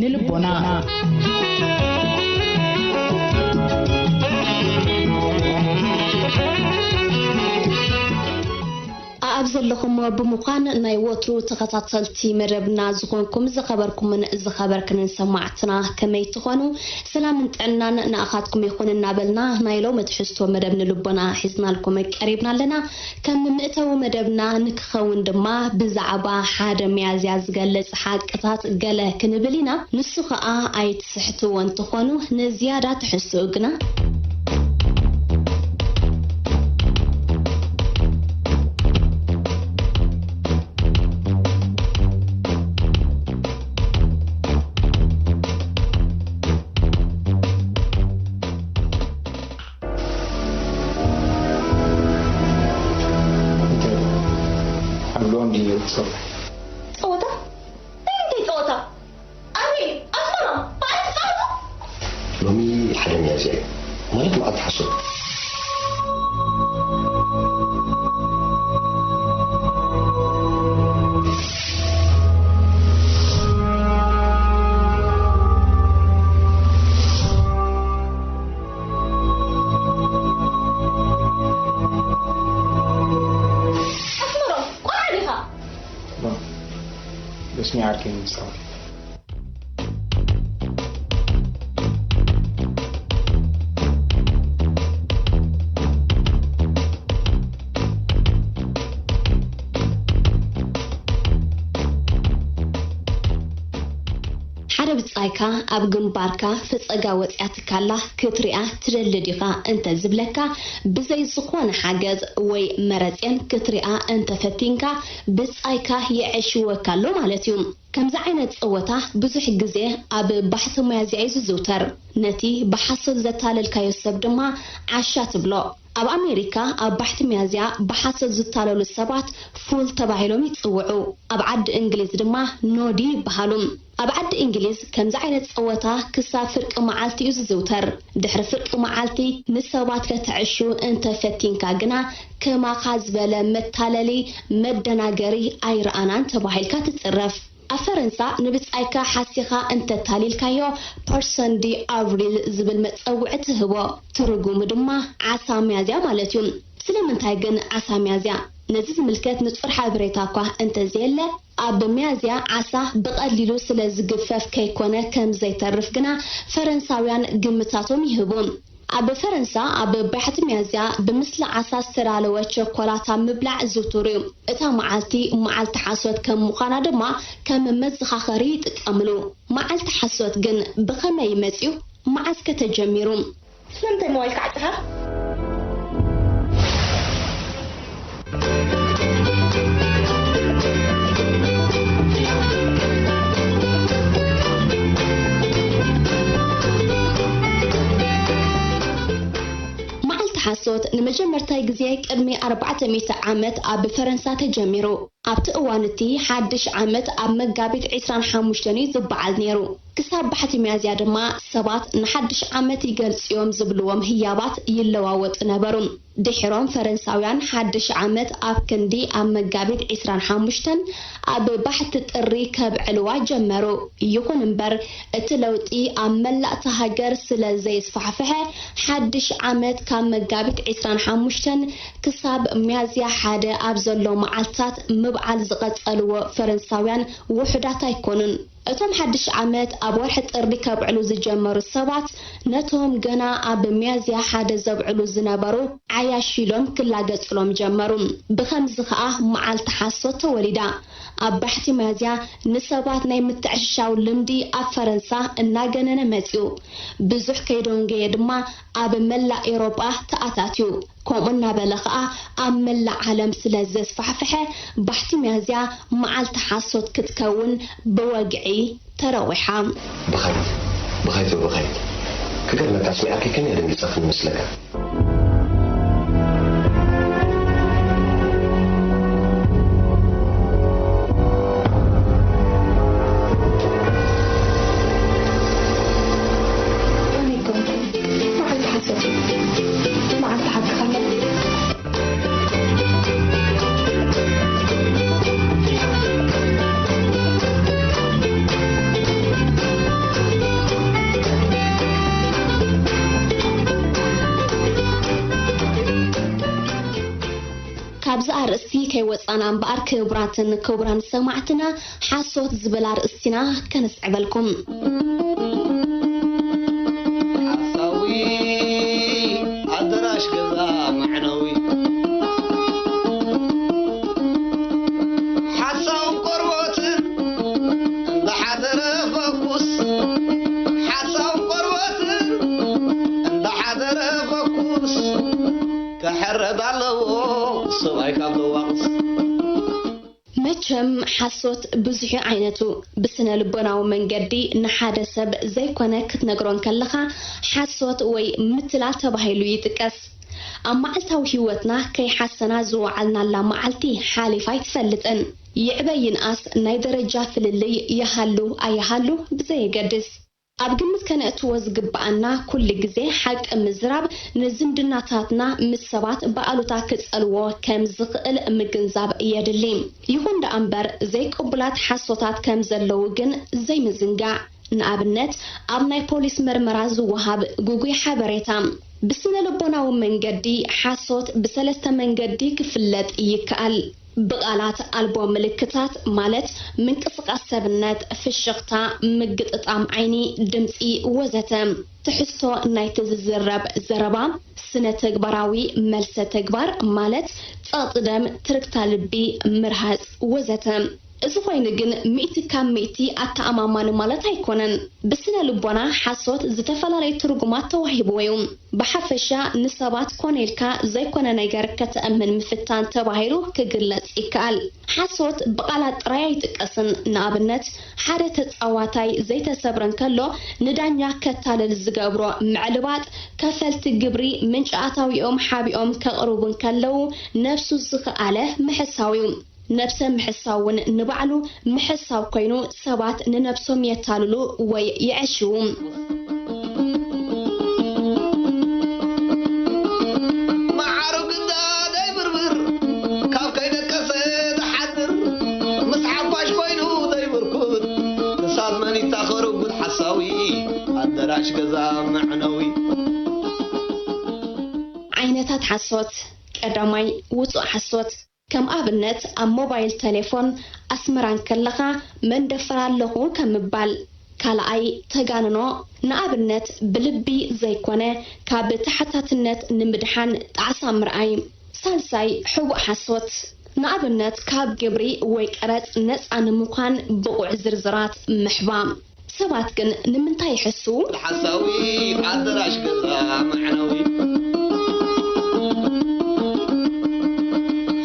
ንልቦና። ኣኣብ ዘለኹሞ ብምዃን ናይ ወትሩ ተኸታተልቲ መደብና ዝኾንኩም ዝኸበርኩምን ዝኸበርክንን ሰማዕትና ከመይ ትኾኑ? ሰላምን ጥዕናን ንኣኻትኩም ይኹን እናበልና ናይ ሎሚ ትሕዝቶ መደብ ንልቦና ሒዝናልኩም ቀሪብና ኣለና። ከም መእተዊ መደብና ንክኸውን ድማ ብዛዕባ ሓደ ሚያዝያ ዝገልጽ ሓቅታት ገለ ክንብል ኢና። ንሱ ኸኣ ኣይትስሕትዎ እንተኾኑ ንዝያዳ ትሕዝትኡ ግና። እንታይ? ኣብ ሎንድን እዩ ዝሰርሕ። ጸወታ? ናይ ምንታይ ጸወታ? ኣበይ? ኣስመራ? በዓል ትጻወቱ? ሎሚ ሓደ ሚያዝያ እዩ። ማለት መዓልቲ ሓሶት። ኣስመሮም፣ ቆልዓ ዲኻ? ኖ፣ በስሚ ዓርከይ ንምስታወት። ሓደ ብጻይካ ኣብ ግንባርካ ፈጸጋ ወጺኣትካላ ክትሪኣ ትደሊ ዲኻ እንተ ዝብለካ፣ ብዘይ ዝኾነ ሓገዝ ወይ መረጽየን ክትሪኣ እንተ ፈቲንካ፣ ብጻይካ የዐሽወካ ኣሎ ማለት እዩ። ከምዚ ዓይነት ጸወታ ብዙሕ ግዜ ኣብ ባሕቲ ሚያዝያ እዩ ዝዝውተር። ነቲ ብሓሶት ዘታለልካዮ ሰብ ድማ ዓሻ ትብሎ። ኣብ ኣሜሪካ ኣብ ባሕቲ ሚያዝያ ብሓሶት ዝታለሉ ሰባት ፉል ተባሂሎም ይጽውዑ። ኣብ ዓዲ እንግሊዝ ድማ ኖዲ ይበሃሉ። ኣብ ዓዲ እንግሊዝ ከምዚ ዓይነት ጸወታ ክሳብ ፍርቂ መዓልቲ እዩ ዝዝውተር። ድሕሪ ፍርቂ መዓልቲ ንሰባት ከተዕሹ እንተ ፈቲንካ ግና ከማኻ ዝበለ መታለሊ መደናገሪ ኣይረኣናን ተባሂልካ ትጽረፍ። ኣብ ፈረንሳ ንብጻይካ ሓሲኻ እንተታሊልካዮ ፐርሰን ዲ ኣቭሪል ዝብል መጸውዒ ትህቦ። ትርጉሙ ድማ ዓሳ ሚያዝያ ማለት እዩ። ስለምንታይ ግን ዓሳ ሚያዝያ? ነዚ ዝምልከት ንጹር ሓበሬታ እኳ እንተዘየለ፣ ኣብ ሚያዝያ ዓሳ ብቐሊሉ ስለ ዝግፈፍ ከይኮነ ከም ዘይተርፍ ግና ፈረንሳውያን ግምታቶም ይህቡ። ኣብ ፈረንሳ ኣብ ባሕቲ ሚያዝያ ብምስሊ ዓሳ ዝተዳለወ ቸኮላታ ምብላዕ ዝውቱር እዩ። እታ መዓልቲ መዓልቲ ሓሶት ከም ምዃና ድማ ከም መዘኻኸሪ ይጥቀምሉ። መዓልቲ ሓሶት ግን ብኸመይ መጺኡ? መዓስ ከ ተጀሚሩ? ስለምንታይ ሞባይልካ ዓጺኻ? መዓልቲ ሓሶት ንመጀመርታይ ግዜ ቅድሚ ኣርባዕተ ሚእቲ ዓመት ኣብ ፈረንሳ ተጀሚሩ። ኣብቲ እዋን እቲ ሓድሽ ዓመት ኣብ መጋቢት ዕስራን ሓሙሽተን እዩ ዝበዓል ነይሩ። ክሳብ ባሕቲ ሚያዝያ ድማ ሰባት ንሓድሽ ዓመት ይገልጽ እዮም ዝብልዎም ህያባት ይለዋወጡ ነበሩ። ድሒሮም ፈረንሳውያን ሓድሽ ዓመት ኣብ ክንዲ ኣብ መጋቢት ዕስራን ሓሙሽተን ኣብ ባሕቲ ጥሪ ከብዕልዋ ጀመሩ። ይኹን እምበር እቲ ለውጢ ኣብ መላእ እታ ሃገር ስለ ዘይስፋሕፍሐ ሓድሽ ዓመት ካብ መጋቢት ዕስራን ሓሙሽተን ክሳብ ሚያዝያ ሓደ ኣብ ዘሎ መዓልታት ምብዓል ዝቐጸልዎ ፈረንሳውያን ውሑዳት ኣይኮኑን። እቶም ሓድሽ ዓመት ኣብ ወርሒ ጥሪ ከብዕሉ ዝጀመሩ ሰባት፣ ነቶም ገና ኣብ ሚያዝያ ሓደ ዘብዕሉ ዝነበሩ ዓያሽ ኢሎም ክላገጹሎም ጀመሩ። ብኸምዚ ኸኣ መዓልቲ ሓሶት ተወሊዳ። ኣብ ባሕቲ ሚያዝያ ንሰባት ናይ ምትዕሽሻው ልምዲ ኣብ ፈረንሳ እናገነነ መጺኡ። ብዙሕ ከይደንጎየ ድማ ኣብ መላእ ኤውሮጳ ተኣታትዩ። ከምኡ እናበለ ኸኣ ኣብ መላእ ዓለም ስለ ዘስፋሕፍሐ፣ ባሕቲ ሚያዝያ መዓልቲ ሓሶት ክትከውን ብወግዒ ተረዊሓ። ብኻይት፣ ብኻይት፣ ብኻይት። ክገርመካ፣ ኣስሚዓኪ ከመይ ደንጊጸ ክመስለካ? ኣብዚ ኣርእስቲ ከይወጻና እምበኣር፣ ክቡራትን ክቡራን ሰማዕትና፣ ሓሶት ዝብል ኣርእስቲና ከነስዕበልኩም። ሓሳዊ ኣደራሽ ገዛ መዕነዊ። ሓሳዊ ቆርቦትን እንዳሓደረ ፈኩስ። ሓሳዊ ቆርቦትን እንዳሓደረ ፈኩስ። ክሕረድ ኣለዎ ሰብኣይ ካብ ዘዋቕስ። መቸም ሓሶት ብዙሕ ዓይነቱ። ብስነ ልቦናዊ መንገዲ ንሓደ ሰብ ዘይኮነ ክትነግሮ እንከለኻ ሓሶት ወይ ምትላል ተባሂሉ ይጥቀስ። ኣብ መዓልታዊ ህይወትና ከይሓሰና ዝወዓልናላ መዓልቲ ሓሊፋ ኣይትፈልጥን። ይዕበ ይንኣስ ናይ ደረጃ ፍልልይ ይሃሉ ኣይሃሉ ብዘየገድስ፣ ኣብ ግምት ከነእትዎ ዝግብኣና ኩሉ ግዜ ሓቂ ምዝራብ ንዝምድናታትና ምስ ሰባት ብኣሉታ ክጸልዎ ከም ዝኽእል ምግንዛብ የድሊ። ይኹን ደኣ እምበር ዘይቅቡላት ሓሶታት ከም ዘለዉ ግን ዘይምዝንጋዕ። ንኣብነት ኣብ ናይ ፖሊስ መርመራ ዝወሃብ ግጉይ ሓበሬታ። ብስነ ልቦናዊ መንገዲ ሓሶት ብሰለስተ መንገዲ ክፍለጥ ይከኣል። ብቓላት ኣልቦ ምልክታት ማለት ምንቅስቓስ ሰብነት፣ ፍሽኽታ፣ ምግጥጣም ዓይኒ፣ ድምጺ ወዘተ። ትሕዝቶ ናይቲ ዝዝረብ ዘረባ ስነ ተግባራዊ መልሰ ተግባር ማለት ጸቕጢ ደም፣ ትርግታ ልቢ፣ ምርሃጽ ወዘተ። እዚ ኮይኑ ግን ሚእቲ ካብ ሚእቲ ኣተኣማማኒ ማለት ኣይኮነን። ብስነ ልቦና ሓሶት ዝተፈላለዩ ትርጉማት ተዋሂብዎ እዩ። ብሓፈሻ ንሰባት ኮነ ኢልካ ዘይኮነ ነገር ከተእምን ምፍታን ተባሂሉ ክግለጽ ይከኣል። ሓሶት ብቓላት ጥራይ ኣይጥቀስን። ንኣብነት ሓደ ተጻዋታይ ዘይተሰብረ እንከሎ ንዳኛ ከታልል ዝገብሮ ምዕልባጥ፣ ከፈልቲ ግብሪ ምንጪ ኣታዊኦም ሓቢኦም ከቕርቡ እንከለዉ ነብሱ ዝኸኣለ ምሕሳው እዩ። ነብሰ ምሕሳው እውን ንባዕሉ ምሕሳው ኮይኑ ሰባት ንነብሶም የታልሉ ወይ የዐሽዉ። መዓሩ ግዳ ደይብርብር ካብ ከይደቀሰ ዝሓድር ምስ ሓፋሽ ኮይኑ ዘይብርኩት ክሳብ መን ይታኸሩ ጉድ ሓሳዊ ኣደራሽ ገዛ መዕነዊ። ዓይነታት ሓሶት። ቀዳማይ፣ ውጹእ ሓሶት። ከም ኣብነት ኣብ ሞባይል ተሌፎን ኣስመራ እንከለኻ መንደፈር ኣለኹ ከም ምባል። ካልኣይ፣ ተጋንኖ። ንኣብነት ብልቢ ዘይኮነ ካብ ተሓታትነት ንምድሓን ጣዕሳ ምርኣይ። ሳልሳይ፣ ሕቡእ ሓሶት። ንኣብነት ካብ ግብሪ ወይ ቀረጽ ነጻ ንምዃን ብቑዕ ዝርዝራት ምሕባእ። ሰባት ግን ንምንታይ ይሕስዉ? ሓሳዊ ኣደራሽ ገዛ መዕነዊ።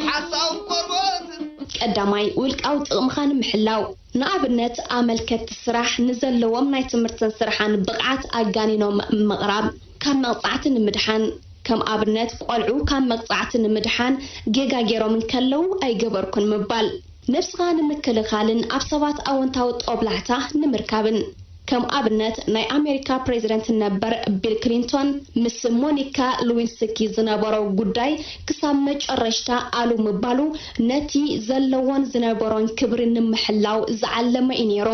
ሓሳዊ ቆርቦትን ቀዳማይ ውልቃዊ ጥቕምኻ ንምሕላው። ንኣብነት ኣመልከትቲ ስራሕ ንዘለዎም ናይ ትምህርትን ስራሕን ብቕዓት ኣጋኒኖም ምቕራብ። ካብ መቕጻዕቲ ንምድሓን። ከም ኣብነት ቆልዑ ካብ መቕጻዕቲ ንምድሓን ጌጋ ገይሮም እንከለዉ ኣይገበርኩን ምባል። ነብስኻ ንምክልኻልን ኣብ ሰባት ኣወንታዊ ጦብላሕታ ንምርካብን። ከም ኣብነት ናይ ኣሜሪካ ፕሬዝደንት ነበር ቢል ክሊንቶን ምስ ሞኒካ ሉዊንስኪ ዝነበሮ ጉዳይ ክሳብ መጨረሽታ ኣሉ ምባሉ ነቲ ዘለዎን ዝነበሮን ክብሪ ንምሕላው ዝዓለመ እዩ ነይሩ።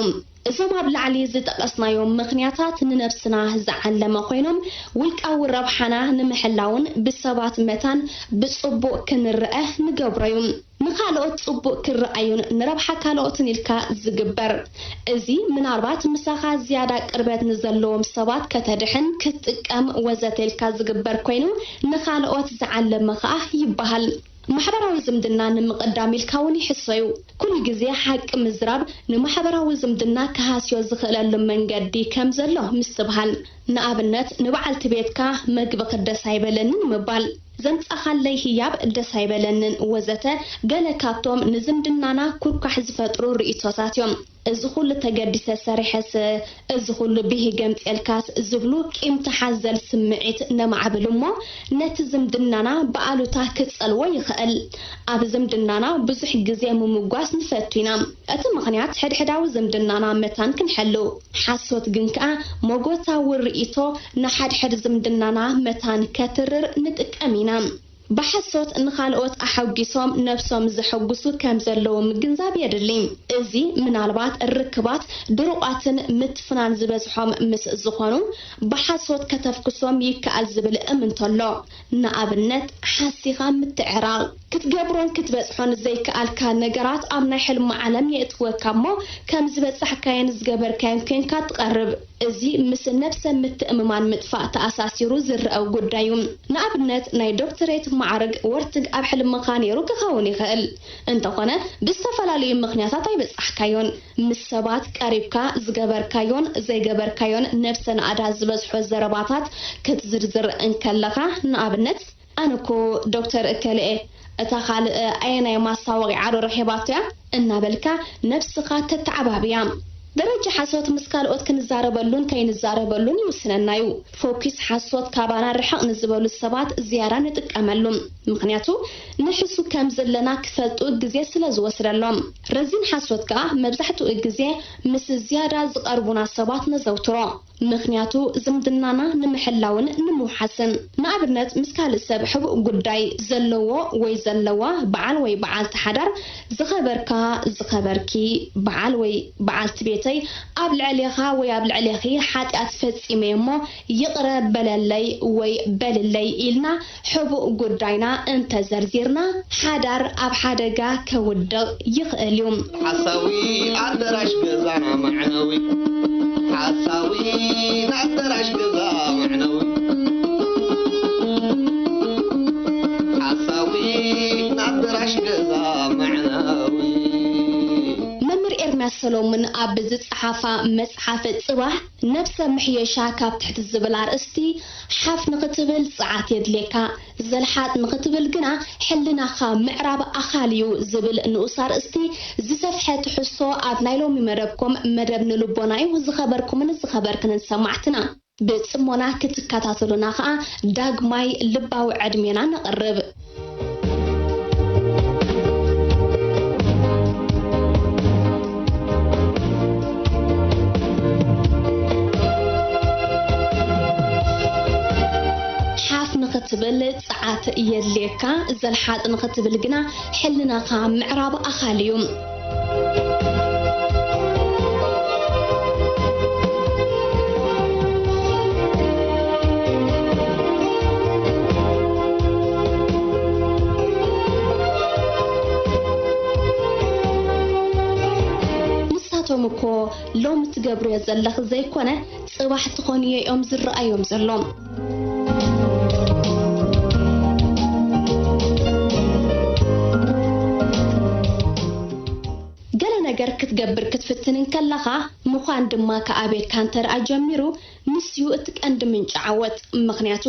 እዞም ኣብ ላዕሊ ዝጠቐስናዮም ምኽንያታት ንነብስና ዝዓለመ ኮይኖም ውልቃዊ ረብሓና ንምሕላውን ብሰባት መታን ብጽቡቕ ክንረኣ ንገብሮ እዩ። ንኻልኦት ጽቡቕ ክረኣዩን ንረብሓ ካልኦትን ኢልካ ዝግበር። እዚ ምናልባት ምሳኻ ዝያዳ ቅርበት ንዘለዎም ሰባት ከተድሕን ክትጥቀም ወዘተ ኢልካ ዝግበር ኮይኑ ንኻልኦት ዝዓለመ ኸኣ ይበሃል። ማሕበራዊ ዝምድና ንምቕዳም ኢልካ እውን ይሕሶ እዩ። ኩሉ ግዜ ሓቂ ምዝራብ ንማሕበራዊ ዝምድና ክሃስዮ ዝኽእለሉ መንገዲ ከም ዘሎ ምስትብሃል። ንኣብነት ንበዓልቲ ቤትካ መግብኺ ደስ ኣይበለንን ምባል። ዘምጻኻለይ ህያብ ደስ ኣይበለንን ወዘተ ገለ ካብቶም ንዝምድናና ኩርኳሕ ዝፈጥሩ ርእይቶታት እዮም። እዚ ኩሉ ተገዲሰ ሰሪሐስ፣ እዚ ኩሉ ብሂ ገምጼልካስ ዝብሉ ቂም ተሓዘል ስምዒት ነማዕብል እሞ ነቲ ዝምድናና ብኣሉታ ክጸልዎ ይኽእል። ኣብ ዝምድናና ብዙሕ ግዜ ምምጓስ ንፈቱ ኢና። እቲ ምኽንያት ሕድሕዳዊ ዝምድናና መታን ክንሕሉ። ሓሶት ግን ከኣ መጎታዊ ርእይቶ ንሓድሕድ ዝምድናና መታን ከትርር ንጥቀም ኢና። ብሓሶት ንኻልኦት ኣሐጒሶም ነብሶም ዘሐጉሱ ከም ዘለዉ ምግንዛብ የድሊ። እዚ ምናልባት ርክባት ድሩቓትን ምትፍናን ዝበዝሖም ምስ ዝኾኑ፣ ብሓሶት ከተፍኩሶም ይከኣል ዝብል እምንቶ ኣሎ። ንኣብነት፣ ሓሲኻ ምትዕራቕ። ክትገብሮን ክትበጽሖን ዘይከኣልካ ነገራት ኣብ ናይ ሕልሚ ዓለም የእትወካ እሞ፣ ከም ዝበጻሕካዮን ዝገበርካዮን ኴንካ ትቐርብ። እዚ ምስ ነብሰ ምትእምማን ምጥፋእ ተኣሳሲሩ ዝረአ ጉዳይ እዩ። ንኣብነት፣ ናይ ዶክተሬት ማዕርግ ወርትግ ኣብ ሕልምኻ ነይሩ ክኸውን ይኽእል። እንተኾነ፣ ብዝተፈላለዩ ምኽንያታት ኣይበጻሕካዮን። ምስ ሰባት ቀሪብካ ዝገበርካዮን ዘይገበርካዮን ነብሰ ናእዳ ዝበዝሖ ዘረባታት ክትዝርዝር እንከለኻ፣ ንኣብነት፣ "ኣነ እኮ ዶክተር እከለ እየ፣ እታ ካልእ ኣየናይ ማስታወቂዓ ዶ ረኺባቶ እያ?" እናበልካ ነብስኻ ተተዓባብያ። ደረጃ ሓሶት ምስ ካልኦት ክንዛረበሉን ከይንዛረበሉን ይውስነና እዩ። ፎኪስ ሓሶት ካባና ርሕቕ ንዝበሉ ሰባት ዝያዳ ንጥቀመሉ። ምኽንያቱ፣ ንሕሱ ከም ዘለና ክፈልጡ ግዜ ስለ ዝወስደሎም። ረዚን ሓሶት ከኣ መብዛሕትኡ ግዜ ምስ ዝያዳ ዝቐርቡና ሰባት ነዘውትሮ። ምኽንያቱ፣ ዝምድናና ንምሕላውን ንምውሓስን። ንኣብነት፣ ምስ ካልእ ሰብ ሕቡእ ጉዳይ ዘለዎ ወይ ዘለዋ በዓል ወይ በዓልቲ ሓዳር፣ ዝኸበርካ፣ ዝኸበርኪ፣ በዓል ወይ በዓልቲ ቤተይ፣ ኣብ ልዕሌኻ ወይ ኣብ ልዕሌኺ ሓጢኣት ፈጺመ እሞ፣ ይቕረ በለለይ ወይ በልለይ ኢልና፣ ሕቡእ ጉዳይና እንተዘርዚርና፣ ሓዳር ኣብ ሓደጋ ከውድቕ ይኽእል እዩ። ሓሳዊ ኣደራሽ ገዛ መዕነዊ፣ ሓሳዊ ኣደራሽ ገዛ መዕነዊ፣ ሓሳዊ ኣደራሽ ገዛ መዕነዊ። መምህር ኤርምያስ ሰሎሙን ኣብ ዝጸሓፋ መጽሓፍ ጽባሕ ነብሰ ምሕየሻ ካብ ትሕቲ ዝብል ኣርእስቲ፣ ሓፍ ንኽትብል ጸዓት የድልየካ። ዘልሓጥ ንኽትብል ግና፣ ሕልናኻ ምዕራብ ኣኻል እዩ ዝብል ንኡስ ኣርእስቲ ዝሰፍሐ ትሕዝቶ ኣብ ናይ ሎሚ መደብኩም፣ መደብ ንልቦና እዩ። ዝኸበርኩምን ዝኸበርክንን ሰማዕትና፣ ብጽሞና ክትከታተሉና ኸኣ ዳግማይ ልባዊ ዕድሜና ነቕርብ። ሓፍ ንኽትብል ጸዓት የድልየካ፣ ዘልሓጥ ንኽትብል ግና ሕልናኻ ምዕራብ ኣኻል እዩ። ንሳቶም እኮ ሎሚ ትገብርዮ ዘለኺ ዘይኮነ፣ ጽባሕ ትኾንዮ እዮም ዝረኣዮም ዘሎ። ገለ ነገር ክትገብር ክትፍትን እንከለኻ፣ ምዃን ድማ ክኣብየካ እንተ ደኣ ጀሚሩ፣ ንሱ እዩ እቲ ቀንዲ ምንጪ ዓወት። ምኽንያቱ፣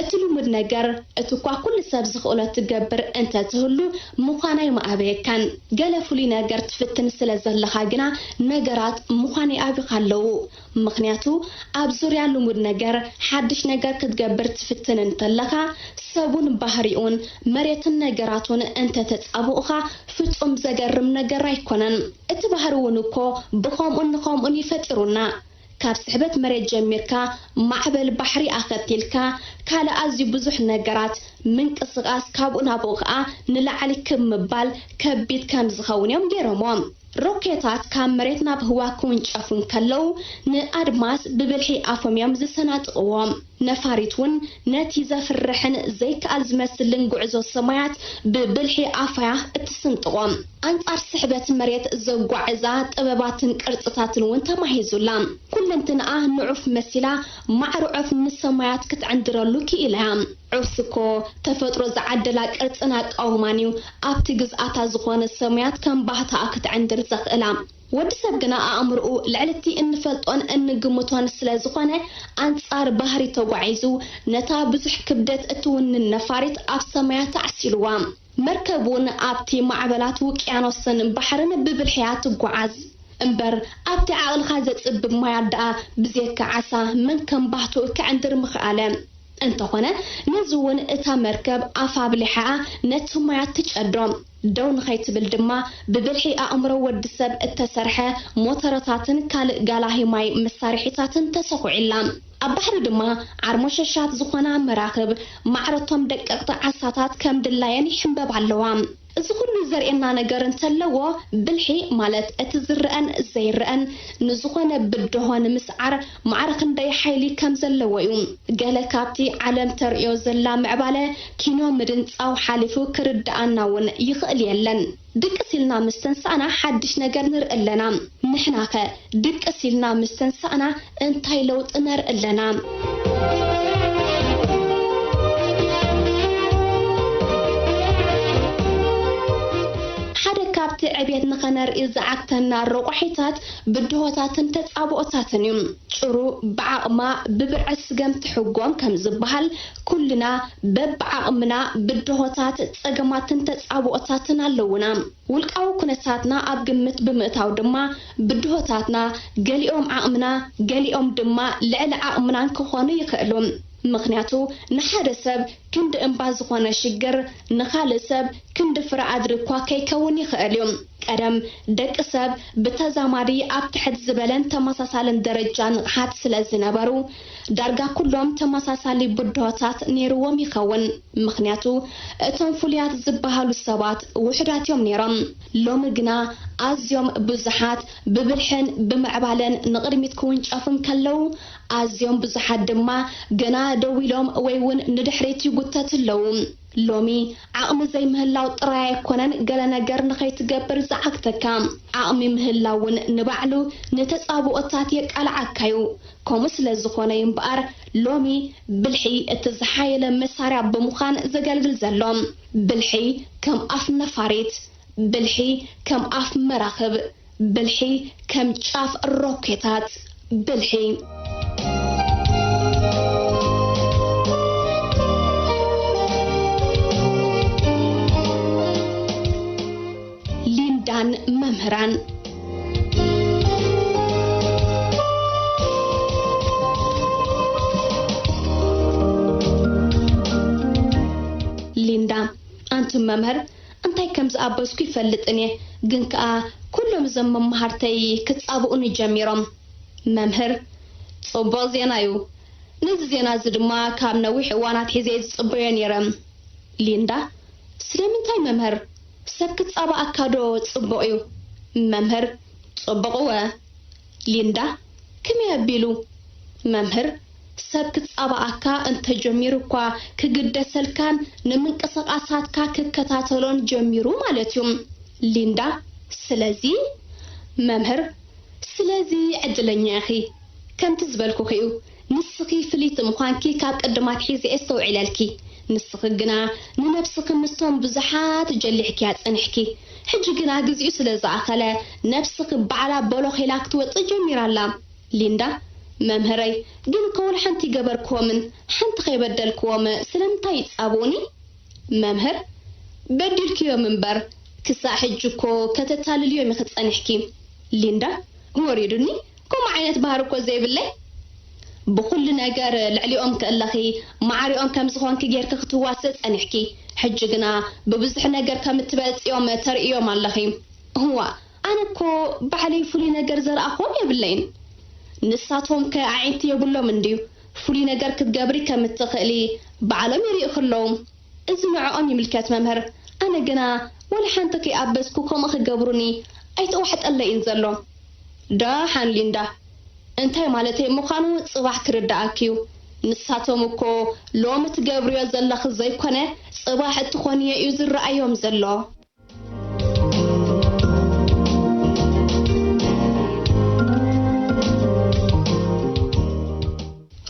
እቲ ልሙድ ነገር፣ እቲ እኳ ኩሉ ሰብ ዝኽእሎ ትገብር እንተ ትህሉ፣ ምዃን ኣይምኣበየካን። ገለ ፍሉይ ነገር ትፍትን ስለ ዘለኻ ግና፣ ነገራት ምዃን ይኣብዩኻ ኣለዉ። ምኽንያቱ፣ ኣብ ዙርያ ልሙድ ነገር ሓድሽ ነገር ክትገብር ትፍትን እንተለኻ፣ ሰቡን ባህሪኡን መሬትን ነገራቱን እንተተጻብኡኻ፣ ፍጹም ዘገርም ነገር ኣይኮነን። እቲ ባህሪ እውን እኮ ብኸምኡን ንኸምኡን እዩ ፈጢሩና። ካብ ስሕበት መሬት ጀሚርካ፣ ማዕበል ባሕሪ ኣኸቲልካ፣ ካልእ ኣዝዩ ብዙሕ ነገራት፣ ምንቅስቓስ፣ ካብኡ ናብኡ ኸኣ ንላዕሊ ክብ ምባል ከቢድ ከም ዝኸውን እዮም ገይሮምዎ። ሮኬታት ካብ መሬት ናብ ህዋ ክውንጨፉ እንከለዉ፣ ንኣድማስ ብብልሒ ኣፎም እዮም ዝሰናጥቕዎ። ነፋሪት እውን ነቲ ዘፍርሕን ዘይከኣል ዝመስልን ጉዕዞ ሰማያት ብብልሒ ኣፋያ እትስንጥቖ። ኣንጻር ስሕበት መሬት ዘጓዕዛ ጥበባትን ቅርጽታትን እውን ተማሂዙላ። ኩለንትንኣ ንዑፍ መሲላ፣ ማዕረ ዑፍ ንሰማያት ክትዕንድረሉ ክኢላ እያ። ዑፍሲ እኮ ተፈጥሮ ዝዓደላ ቅርጽን ኣቃውማን እዩ ኣብቲ ግዝኣታ ዝኾነ ሰማያት ከም ባህታኣ ክትዕንድር ዘኽእላ። ወዲ ሰብ ግና ኣእምሮኡ ልዕሊ እቲ እንፈልጦን እንግምቶን ስለ ዝኾነ፣ ኣንጻር ባህሪ ተጓዒዙ፣ ነታ ብዙሕ ክብደት እትውንን ነፋሪት ኣብ ሰማያት ኣዕሲልዋ። መርከብ እውን ኣብቲ ማዕበላት ውቅያኖስን ባሕርን ብብልሒ እያ ትጓዓዝ። እምበር፣ ኣብቲ ዓቕልኻ ዘጽብብ ማያት ደኣ ብዜካ ዓሳ መን ከም ባህትኡ ክዕንድር ምኽኣለ? እንተኾነ፣ ነዚ እውን እታ መርከብ ኣፋ ብሊሓኣ ነቲ ማያት ትጨዶ። ደው ንኸይትብል ድማ ብብልሒ ኣእምሮ ወዲ ሰብ እተሰርሐ ሞተረታትን ካልእ ጋላሂ ማይ መሳርሒታትን ተሰኹዒላ። ኣብ ባሕሪ ድማ ዓርሞሸሻት ዝኾና መራኽብ ማዕረቶም ደቀቕቲ ዓሳታት ከም ድላየን ይሕንበብ ኣለዋ። እዚ ኩሉ ዘርእየና ነገር እንተለዎ፣ ብልሒ ማለት እቲ ዝረኣን ዘይረኣን ንዝኾነ ብድሆ ንምስዓር ማዕረ ክንደይ ሓይሊ ከም ዘለዎ እዩ። ገለ ካብቲ ዓለም ተርእዮ ዘላ ምዕባለ ኪኖ ምድንጻው ሓሊፉ ክርድኣና እውን ይኽእል የለን። ድቅስ ኢልና ምስ ተንሳእና ሓድሽ ነገር ንርኢ ኣለና። ንሕናኸ ድቅስ ኢልና ምስ ተንሳእና እንታይ ለውጢ ነርኢ ኣለና? ሓደ ካብቲ ዕቤት ንኸነርኢ ዝዓግተና ረቋሒታት ብድሆታትን ተጻብኦታትን እዩ። ጭሩ ብዓቕማ ብብርዒ ስገም ትሕጎም ከም ዝበሃል፣ ኩልና በብዓቕምና ብድሆታት፣ ጸገማትን ተጻብኦታትን ኣለዉና። ውልቃዊ ኩነታትና ኣብ ግምት ብምእታው ድማ ብድሆታትና ገሊኦም ዓቕምና፣ ገሊኦም ድማ ልዕሊ ዓቕምናን ክኾኑ ይኽእሉ። ምኽንያቱ ንሓደ ሰብ ክንዲ እምባ ዝኾነ ሽግር ንኻልእ ሰብ ክንዲ ፍረ ኣድሪ እኳ ከይከውን ይኽእል እዩ። ቀደም ደቂ ሰብ ብተዛማዲ ኣብ ትሕት ዝበለን ተመሳሳልን ደረጃ ንቕሓት ስለ ዝነበሩ፣ ዳርጋ ኩሎም ተመሳሳሊ ብድሆታት ነይርዎም ይኸውን። ምኽንያቱ እቶም ፍሉያት ዝበሃሉ ሰባት ውሑዳት እዮም ነይሮም። ሎሚ ግና ኣዝዮም ብዙሓት ብብልሕን ብምዕባለን ንቕድሚት ክውንጨፉ እንከለዉ፣ ኣዝዮም ብዙሓት ድማ ገና ደው ኢሎም ወይ እውን ንድሕሪት ይጉተቱ ኣለዉ። ሎሚ ዓቕሚ ዘይምህላው ጥራይ ኣይኮነን ገለ ነገር ንኸይትገብር ዝዓግተካ። ዓቕሚ ምህላው እውን ንባዕሉ ንተጻብኦታት የቃልዓካ እዩ። ከምኡ ስለ ዝኾነ እዩ እምበኣር ሎሚ ብልሒ እቲ ዝሓየለ መሳርያ ብምዃን ዘገልግል ዘሎ። ብልሒ ከም ኣፍ ነፋሪት፣ ብልሒ ከም ኣፍ መራኽብ፣ ብልሒ ከም ጫፍ ሮኬታት፣ ብልሒ። ሊንዳን መምህራን። ሊንዳ፣ ኣንቱም መምህር፣ እንታይ ከም ዝኣበስኩ ይፈልጥን እየ፣ ግን ከኣ ኩሎም እዞም መማህርተይ ክጻብኡኒ ጀሚሮም። መምህር፣ ጽቡቕ ዜና እዩ። ነዚ ዜና እዚ ድማ ካብ ነዊሕ እዋን ኣትሒዘ እየ ዝጽበዮ ነይረ። ሊንዳ፣ ስለምንታይ መምህር? ሰብ ክጻባኣካ ዶ ጽቡቕ እዩ? መምህር፣ ጽቡቕ እወ። ሊንዳ፣ ከመይ ኣቢሉ? መምህር፣ ሰብ ክጻባኣካ እንተጀሚሩ እኳ ክግደሰልካን ንምንቅስቓሳትካ ክከታተሎን ጀሚሩ ማለት እዩ። ሊንዳ፣ ስለዚ? መምህር፣ ስለዚ ዕድለኛ ኢኺ። ከምቲ ዝበልኩኺ እዩ፣ ንስኺ ፍልይቲ ምዃንኪ ካብ ቅድም ኣትሒዘ እየ ኣስተውዒለልኪ። ንስኺ ግና ንነብስኺ ምስቶም ብዙሓት ጀሊሕክያ ጸኒሕኪ። ሕጂ ግና ግዜኡ ስለ ዝኣኸለ፣ ነብስኺ ባዕላ በሎኽ ኢላ ክትወጽእ ጀሚራ ኣላ። ሊንዳ፣ መምህረይ፣ ግን እኮ ወላ ሓንቲ ኣይገበርክዎምን፣ ሓንቲ ከይበደልክዎም ስለምንታይ ይጻብኡኒ? መምህር፣ በዲልክዮም እምበር፣ ክሳዕ ሕጂ እኮ ከተታልልዮም ኢኺ ጸኒሕኪ። ሊንዳ፣ ወሪዱኒ፣ ከምኡ ዓይነት ባህሪ እኮ ዘይብለይ። ብኹሉ ነገር ልዕሊኦም ክእለኺ፣ ማዕሪኦም ከም ዝኾንኪ ጌርኪ ክትዋስእ ጸኒሕኪ። ሕጂ ግና ብብዙሕ ነገር ከም እትበልጽዮም ተርእዮም ኣለኺ። እዋ፣ ኣነ እኮ ባዕለይ ፍሉይ ነገር ዘርኣኽዎም የብለይን። ንሳቶም ከ ኣዒንቲ የብሎም እንድዩ? ፍሉይ ነገር ክትገብሪ ከም እትኽእሊ ባዕሎም የርእዩኺ ኣለዉ። እዚ ንዕኦም ይምልከት መምህር። ኣነ ግና ወላ ሓንቲ ከይኣበስኩ ከምኡ ክገብሩኒ ኣይተዋሕጠለይን ዘሎ። ደሓን ሊንዳ፣ እንታይ ማለተይ ምዃኑ ጽባሕ ክርድኣኪ እዩ። ንሳቶም እኮ ሎሚ ትገብርዮ ዘለኺ ዘይኮነ ጽባሕ እትኾንዮ እዩ ዝረኣዮም ዘሎ።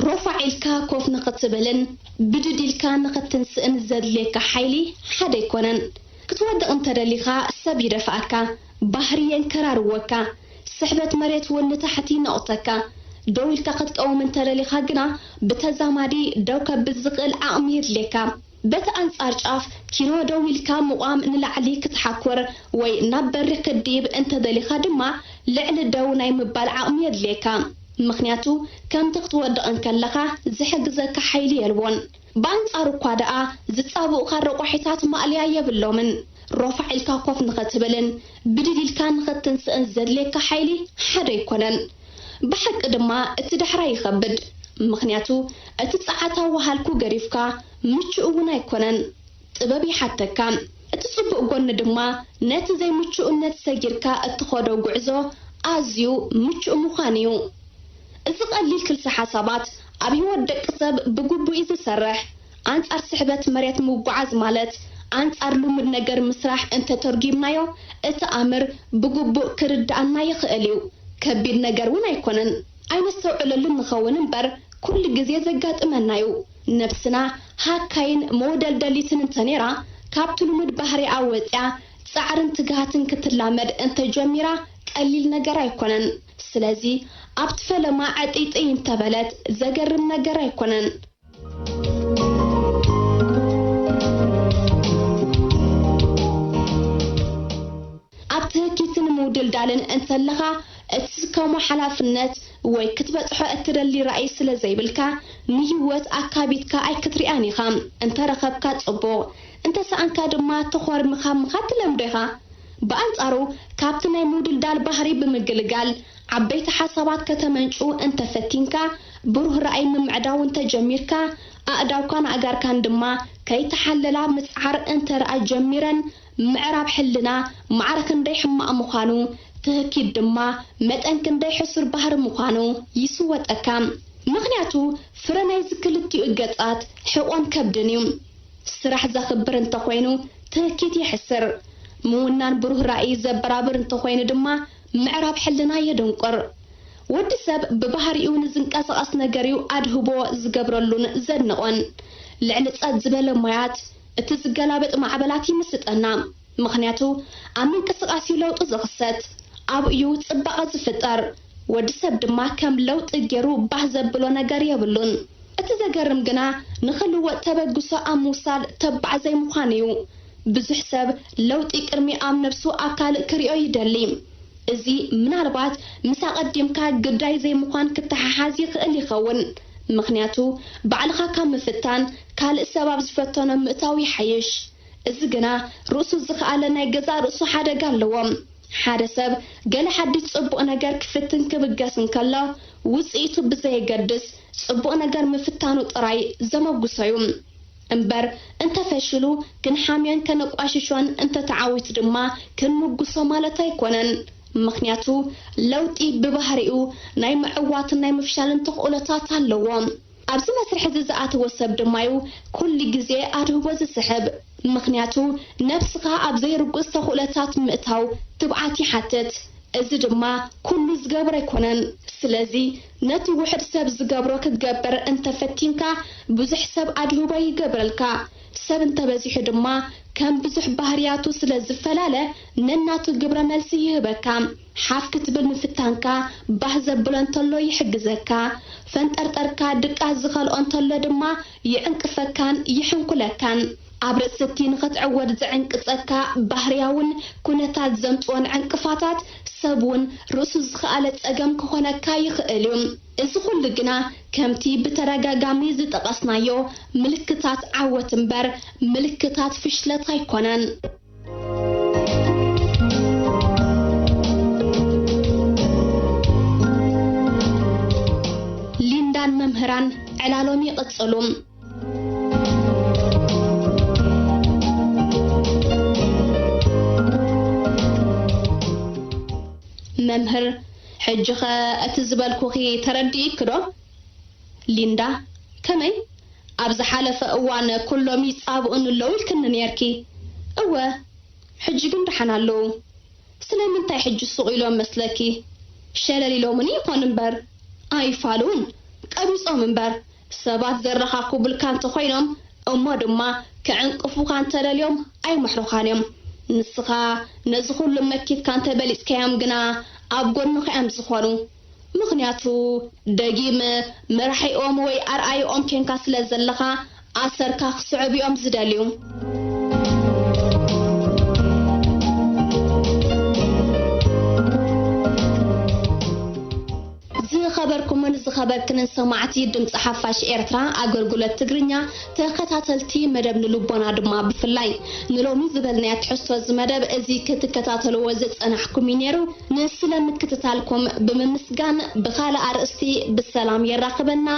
ሮፋዕ ኢልካ ኮፍ ንኽትብልን ብድድ ኢልካ ንኽትንስእን ዘድልየካ ሓይሊ ሓደ ኣይኮነን። ክትወድቕ እንተደሊኻ ሰብ ይደፍኣካ፣ ባህሪ የንከራርወካ፣ ስሕበት መሬት እውን ንታሕቲ ይነቑተካ። ደው ኢልካ ክትቀውም እንተደሊኻ ግና ብተዛማዲ ደው ከብል ዝኽእል ዓቕሚ የድልየካ። በቲ ኣንጻር ጫፍ ኪኖ ደው ኢልካ ምቋም ንላዕሊ ክትሓኩር ወይ ናብ በሪኽ ክትድይብ እንተደሊኻ ድማ ልዕሊ ደው ናይ ምባል ዓቕሚ የድልየካ። ምኽንያቱ ከምቲ ክትወድቕ እንከለኻ ዝሕግዘካ ሓይሊ የልቦን። ብኣንጻሩ እኳ ደኣ ዝጻብኡኻ ረቋሒታት ማእለያ የብሎምን። ሮፋዕ ኢልካ ኮፍ ንኽትብልን ብድድ ኢልካ ንኽትንስእን ዘድልየካ ሓይሊ ሓደ ኣይኮነን። ብሓቂ ድማ እቲ ዳሕራይ ይኸብድ። ምኽንያቱ እቲ ጸዓታዊ ሃልኩ ገዲፍካ ምቹእ እውን ኣይኮነን። ጥበብ ይሓተካ። እቲ ጽቡቕ ጎኒ ድማ ነቲ ዘይምቹእነት ሰጊርካ እትኸዶ ጉዕዞ ኣዝዩ ምቹእ ምዃን እዩ። እዚ ቀሊል ክልሰ ሓሳባት ኣብ ህይወት ደቂ ሰብ ብግቡእ እዩ ዝሰርሕ። ኣንጻር ስሕበት መሬት ምጉዓዝ ማለት ኣንጻር ልሙድ ነገር ምስራሕ እንተተርጒምናዮ እቲ ኣምር ብግቡእ ክርድኣና ይኽእል እዩ። ከቢድ ነገር እውን ኣይኮነን። ኣይነስተውዕለሉን ንኸውን እምበር ኩሉ ግዜ ዘጋጥመና እዩ። ነብስና ሃካይን መውደልደሊትን እንተኔራ ካብቲ ልሙድ ባህሪኣ ወጺኣ ጻዕርን ትግሃትን ክትላመድ እንተጀሚራ ቀሊል ነገር ኣይኮነን። ስለዚ ኣብቲ ፈለማ ዕጥይጥይ እንተበለት ዘገርም ነገር ኣይኮነን። ኣብ ትህኪትን ምውድልዳልን እንተለኻ እትስከሞ ሓላፍነት ወይ ክትበጽሖ እትደሊ ራእይ ስለ ዘይብልካ ንህይወት ኣካቢድካ ኣይክትሪኣን ኢኻ። እንተረኸብካ ጽቡቕ፣ እንተሰኣንካ ድማ ተኾርምኻ ምኻድ ትለምዶ ኢኻ። ብኣንጻሩ ካብቲ ናይ ምውድልዳል ባህሪ ብምግልጋል ዓበይቲ ሓሳባት ከተመንጩ እንተፈቲንካ ብሩህ ራእይ ምምዕዳው እንተጀሚርካ ኣእዳውካን ኣእጋርካን ድማ ከይተሓለላ ምጽዓር እንተረኣ ጀሚረን ምዕራብ ሕልና ማዕረ ክንደይ ሕማቕ ምዃኑ ትህኪት ድማ መጠን ክንደይ ሕሱር ባህሪ ምዃኑ ይስወጠካ። ምኽንያቱ ፍረ ናይዚ ክልቲኡ ገጻት ሕቖን ከብድን እዩ። ስራሕ ዘኽብር እንተኾይኑ ትህኪት የሕስር። ምውናን ብሩህ ራእይ ዘበራብር እንተኾይኑ ድማ ምዕራብ ሕልና የደንቁር። ወዲ ሰብ ብባህሪኡ ንዝንቀሳቐስ ነገር እዩ ኣድህቦ ዝገብረሉን ዘድንቖን። ልዕሊ ጸጥ ዝበለ ማያት እቲ ዝገላበጥ ማዕበላት ይምስጠና። ምኽንያቱ ኣብ ምንቅስቓስ እዩ ለውጢ ዝኽሰት፣ ኣብኡ እዩ ጽባቐ ዝፍጠር። ወዲ ሰብ ድማ ከም ለውጢ ገይሩ ባህ ዘብሎ ነገር የብሉን። እቲ ዘገርም ግና ንኽልወጥ ተበግሶ ኣብ ምውሳድ ተባዕ ዘይምዃን እዩ። ብዙሕ ሰብ ለውጢ ቅድሚ ኣብ ነብሱ ኣብ ካልእ ክሪኦ ይደሊ። እዚ ምናልባት ምስ ኣቐዲምካ ግዳይ ዘይምዃን ክተሓሓዝ ይኽእል ይኸውን። ምኽንያቱ ባዕልኻ ካብ ምፍታን ካልእ ሰብ ኣብ ዝፈተኖ ምእታው ይሓይሽ። እዚ ግና ርእሱ ዝኸኣለ ናይ ገዛእ ርእሱ ሓደጋ ኣለዎ። ሓደ ሰብ ገለ ሓድሽ ጽቡቕ ነገር ክፍትን ክብገስ እንከሎ ውጽኢቱ ብዘየገድስ ጽቡቕ ነገር ምፍታኑ ጥራይ ዘመጉሶ እዩ። እምበር እንተፈሽሉ ክንሓምዮን ከነቋሽሾን እንተተዓዊቱ ድማ ክንምጉሶ ማለት ኣይኮነን። ምኽንያቱ ለውጢ ብባህሪኡ ናይ ምዕዋትን ናይ ምፍሻልን ተኽእሎታት ኣለዎ። ኣብዚ መስርሕ እዚ ዝኣተወ ሰብ ድማ እዩ ኩሉ ግዜ ኣድህቦ ዝስሕብ። ምኽንያቱ ነብስኻ ኣብ ዘይርጉጽ ተኽእሎታት ምእታው ትብዓት ይሓትት። እዚ ድማ ኩሉ ዝገብሮ ኣይኮነን። ስለዚ ነቲ ውሑድ ሰብ ዝገብሮ ክትገብር እንተፈቲንካ ብዙሕ ሰብ ኣድህቦ ይገብረልካ። ሰብ እንተበዚሑ ድማ ከም ብዙሕ ባህርያቱ ስለ ዝፈላለ ነናቱ ግብረ መልሲ ይህበካ። ሓፍ ክትብል ምፍታንካ ባህ ዘብሎ እንተሎ ይሕግዘካ። ፈንጠርጠርካ ድቃስ ዝኸልኦ እንተሎ ድማ ይዕንቅፈካን ይሕንኩለካን። ኣብ ርእሲ እቲ ንኽትዕወት ዝዕንቅጸካ ባህርያውን ኩነታት ዘምጽኦን ዕንቅፋታት ሰብ እውን ርእሱ ዝኸኣለ ጸገም ክኾነካ ይኽእል እዩ። እዚ ኩሉ ግና ከምቲ ብተደጋጋሚ ዝጠቐስናዮ ምልክታት ዓወት እምበር ምልክታት ፍሽለት ኣይኮነን። ሊንዳን መምህራን ዕላሎም ይቕጽሉ። መምህር፣ ሕጂኸ እቲ ዝበልኩኺ ተረዲእኪ ዶ? ሊንዳ፣ ከመይ? ኣብ ዝሓለፈ እዋን ኩሎም ይጻብኡኒ ኣለዉ ኢልክኒ ነይርኪ። እወ፣ ሕጂ ግን ደሓን ኣለዉ። ስለምንታይ ሕጂ ሱቕ ኢሎም መስለኪ? ሸለል ኢሎምኒ ይኾን እምበር፣ ኣይፋልዉን። ቀቢጾም እምበር፣ ሰባት ዘረኻኽቡልካ እንተኾይኖም፣ እሞ ድማ ክዕንቅፉኻ እንተደልዮም ኣይምሕሩኻን እዮም። ንስኻ ነዚ ኩሉ መኪትካ እንተበሊጽካዮም ግና ኣብ ጎንኻ እዮም ዝኾኑ። ምኽንያቱ ደጊም መራሒኦም ወይ ኣርኣይኦም ኬንካ ስለ ዘለኻ ኣሰርካ ክስዕቡ እዮም ዝደልዩ። ዝኸ ዝኸበርኩምን ዝኸበርክንን ሰማዕቲ ድምፂ ሓፋሽ ኤርትራ ኣገልግሎት ትግርኛ ተኸታተልቲ መደብ ንልቦና ድማ ብፍላይ ንሎሚ ዝበልናዮ ትሕዝቶ እዚ መደብ እዚ ክትከታተልዎ ዝጸናሕኩም እዩ ነይሩ። ንስለ ምክትታልኩም ብምምስጋን ብኻልእ ኣርእስቲ ብሰላም የራኽበና።